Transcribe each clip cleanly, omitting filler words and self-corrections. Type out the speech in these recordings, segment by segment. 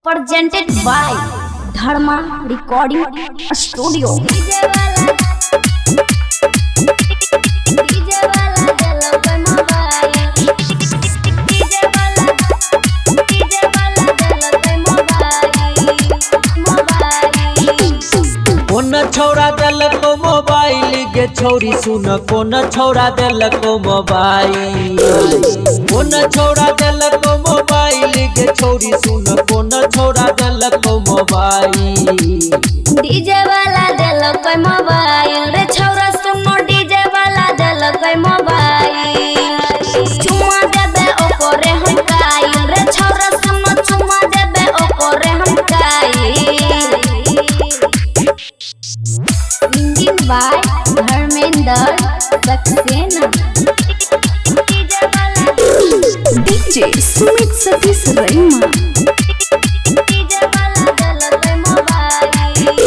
Presented by Dharma Recording Studio. DJ वाला, DJ वाला देलकै मोबाइल। डीजे वाला, डीजे वाला देलकै मोबाइल, मोबाइल। कोन छौरा देलको मोबाइल गे छौरी सुन, कोन छौरा देलको मोबाइल। कोन छौरा देलको मोबाइल गे छौरी सुन, कोन छौरा देलको मोबाइल। डीजे वाला देलकै मोबाइल रे छौरा सुनो, डीजे वाला देलकै मोबाइल। चुमा देबे ओकरे हम काइल रे छौरा सुनो, चुमा देबे ओकरे हम काइल। Singing by Dharmendra Saxena. DJ वाला, डीजे सुमित सतीश रैमा। डीजे वाला देलकै मोबाइल।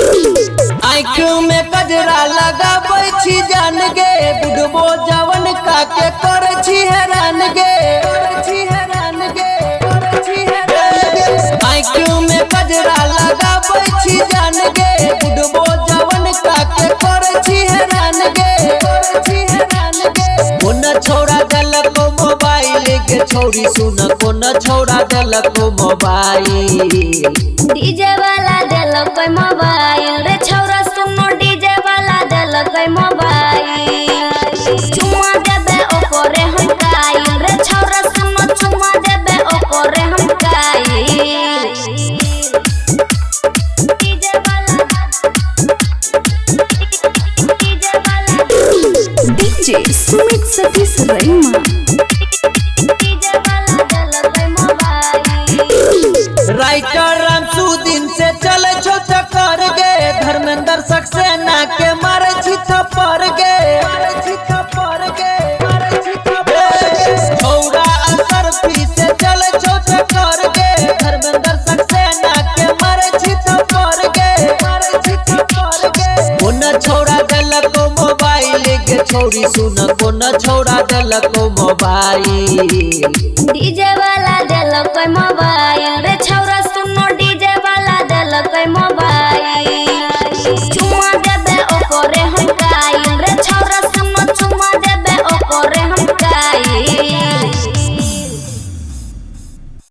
आँख में कजरा लगाबै छी जान गे, बुढ़बो जवन काके करै छी हैरान गे। करै छी हैरान गे, करै छी हैरान गे। आँख में कजरा लगाबै छी जान गे, बुढ़बो जवन काके करै छी हैरान गे। करै छी हैरान गे। कोन छौरा देलको मोबाइल गे छौरी सुन, कोन छौरा देलको मोबाइल। डीजे वाला देलकै मोबाइल रे छौरा सुनो, डीजे वाला देलकै मोबाइल। चुमा देबे ओकरे हम काइल रे छौरा सुनो, चुमा देबे ओकरे हम काइल। डीजे वाला, डीजे वाला, डीजे सुमित सतीश रैमा। डीजे वाला देलकै मोबाइल। राइटर रामसुदीन से चले छो चक्कर गे, धर्मेंद्र सक्सेना के मारे छी थप्पड़ गे। मारे छी थप्पड़ गे, मारे छी थप्पड़ गे। छौरा असरफी से चले छो चक्कर गे, धर्मेंद्र सक्सेना के मारे छी थप्पड़ गे। मारे छी थप्पड़ गे। कोन छौरा देलको मोबाइल गे छौरी सुन, कोन छौरा देलको मोबाइल। डीजे वाला देलकै मोबाइल रे छौरा सुनो, डीजे वाला देलकै मोबाइल।